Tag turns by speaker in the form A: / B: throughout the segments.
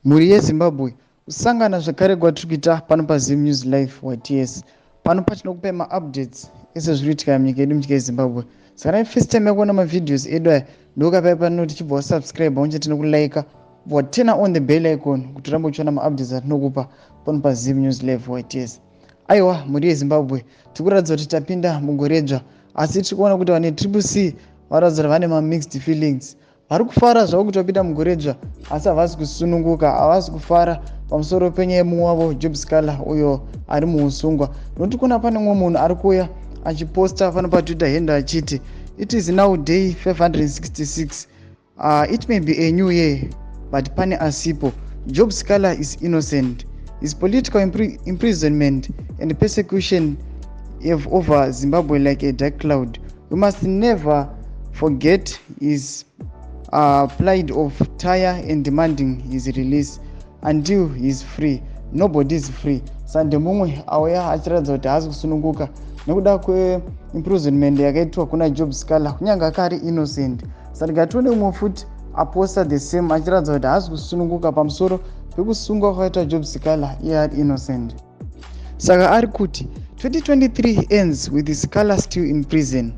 A: Mhuri yeZimbabwe, kusangana zvakare kwatiri kuita pano paZim News Live YTS. Pano patinokupai maupdates ese zviri kuitika munyika yedu, munyika yeZimbabwe. Saka dai first time yakuona mavideos edu aya, ndokapai pano tichibva wasubscribe pamwe chete nekulike, waturn on the bell icon kuti urambe uchiona maupdates atinokupa pano paZim News Live YTS. Aiwa, mhuri yeZimbabwe, tikuratidza kuti tapinda mugoredzva, asi tiri kuona kuti vane Triple C varatidza kuti vane mamixed feelings. Vari kufara zvavo kuti vapinda mugoredzva, asi havasi kusununguka, havasi kufara pamusoro penyaya yemumwe wavo, Job Sikhala, uyo ari muusungwa, nokuti kuna pane mumwe munhu ari kuuya achiposta pano paTwitter handle achiti, "It is now day 566. It may be a new year, but pane asipo. Job Sikhala is innocent. His political imprisonment and persecution have over Zimbabwe like a dark cloud. We must never forget his plight of tire and demanding his release. Until he is free, nobody is free." Sande mumwe auya achiratidza kuti haasi kusununguka nekuda kweimprisonment yakaitwa kuna Job Sikhala, kunyange akari innocent. Saka ngatione mumwe futi aposta the same achiratidza kuti haasi kusununguka pamusoro pekusungwa kwakaitwa Job Sikhala, iye ari innocent. Saka ari kuti, "2023 ends with Sikhala still in prison.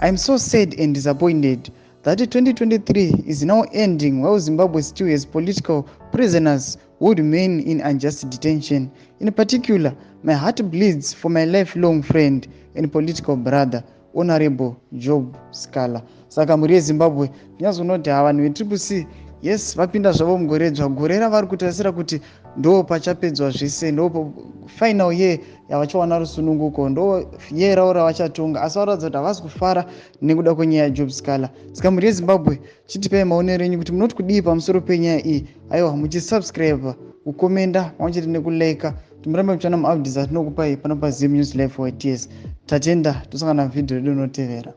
A: I am so sad and disappointed that 2023 is now ending while Zimbabwe still has political prisoners who remain in unjust detention. In particular, my heart bleeds for my lifelong friend and political brother, Honorable Job Sikhala." Saka mhuri yeZimbabwe, tinyazoona ha, vanhu veTriple C, yes, vapinda zvavo mugoredzva, gore ravari kutarisira kuti ndo pachapedzwa zvese, ndo final year yavachawana rusununguko, ndo year ravo ravachatonga, asi varatidza kuti havasi kufara nekuda kwenyaya yaJob Sikhala. Saka mhuri yeZimbabwe, chitipai maonero enyu kuti munoti kudii pamusoro penyaya iyi. Aiwa, muchisubscribe, kukomenda pamwe chete nekulike kuti murambe muchiona maupdates atinokupai pano paZim News Live YTS. Tatenda, tosangana muvhidhiyo redu unotevera.